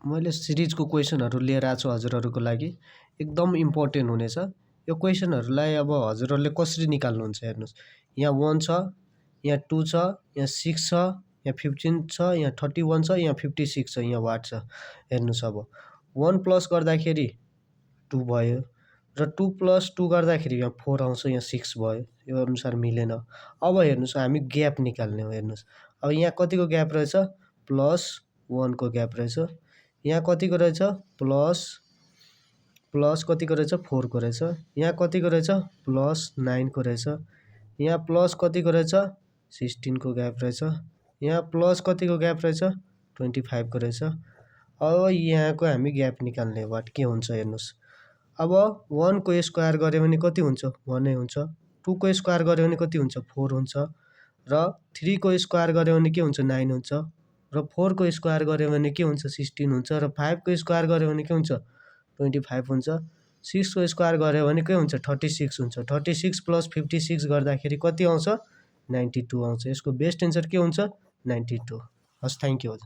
मैले सिरिजको क्वेसनहरू लिएर आएको छु हजुरहरूको लागि। एकदम इम्पोर्टेन्ट हुनेछ। यो क्वेसनहरूलाई अब हजुरहरूले कसरी निकाल्नुहुन्छ हेर्नुहोस्। यहाँ 1 छ, यहाँ 2 छ, यहाँ 6 छ, यहाँ 15 छ, यहाँ 31 छ, यहाँ 56 छ, यहाँ वाट छ। हेर्नुहोस् अब 1 प्लस गर्दाखेरि 2 भयो र 2 प्लस 2 गर्दाखेरि यहाँ 4 आउँछ, यहाँ 6 भयो। यो अनुसार मिलेन। अब हेर्नुहोस् हामी ग्याप निकाल्ने हो। हेर्नुहोस् अब यहाँ कतिको ग्याप रहेछ? +1 को ग्याप रहेछ। यहाँ कतिको रहेछ? प्लस कतिको रहेछ? 4 को रहेछ। यहाँ कतिको रहेछ? +9 को रहेछ। यहाँ प्लस कतिको रहेछ? 16 को ग्याप रहेछ। यहाँ प्लस कतिको ग्याप रहेछ? 25 को रहेछ। अब यहाँको हामी ग्याप निकाल्ने वाट के हुन्छ हेर्नुहोस्। अब 1 को स्क्वायर गऱ्यो भने कति हुन्छ? 1 नै हुन्छ। 2 को स्क्वायर गऱ्यो भने कति हुन्छ? 4 हुन्छ। र 3 को स्क्वायर गऱ्यो भने के हुन्छ? 9 हुन्छ। र 4 को स्क्वायर गऱ्यो भने के हुन्छ? 16 हुन्छ। र 5 को स्क्वायर गऱ्यो भने के हुन्छ? 25 हुन्छ। 6 को स्क्वायर गऱ्यो भने के हुन्छ? 36 हुन्छ। 36 + 56 गर्दाखेरि कति आउँछ? 92 आउँछ। यसको बेस्ट एन्सर के हुन्छ? 92। हस्, थ्याङ्क यू।